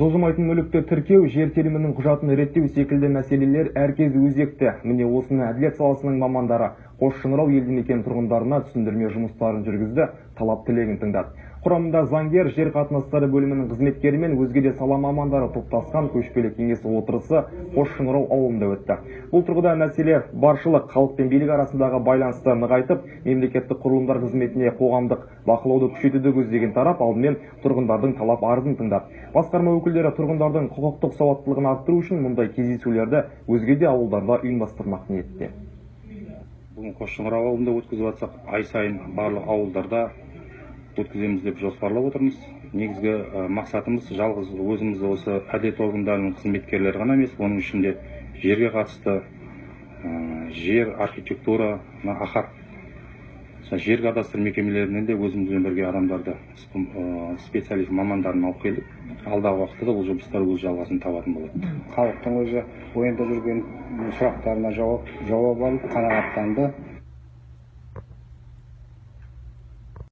Жылжымайтын мүлікті тіркеу, жер телімінің құжатын реттеу секілді мәселелер әркез өзекті. Міне, осыны әділет саласының мамандары Қосшыңырау елді мекен тұрғындарына түсіндірме жұмыстарын жүргізді, талап тілегін тыңдады. Құрамында заңгер, жер қатынастары бөлімінің қызметкері мен өзге де сала мамандары топтасқан көшпелі кеңес отырысы Қосшыңырау ауылында өтті. Бұл тұрғыда мәселе баршылық. Халық пен билік арасындағы байланысты нығайтып, мемлекеттік құрылымдар қызметіне қоғамдық бақылауды күшейтуді көздеген тарап алдымен тұрғындардың талап арызын тыңдады. Басқарма өкілдері тұрғындардың құқықтық сауаттылығын арттыру үшін мұндай кездесулерді өзге де ауылдарда ұйымдастырмақ ниетте. Бүгін Қосшыңырау ауылында өткізіп жатсақ, ай сайын барлық ауылдарда өткіземіз деп жоспарлап отырмыз. Негізгі мақсатымыз жалғыз өзіміз осы әділет органдарының қызметкерлері ғана емес, оның ішінде жерге қатысты жер, архитектура, АХАТ, жер кадастр мекемелерінен де өзімізбен бірге адамдарды, специалист мамандарын алып келдік. Алдағы уақытта да бұл жұмыстар өз жалғасын табатын болады. Халықтың өзі ойында жүрген сұрақтарына жауап алып, қанағаттанды.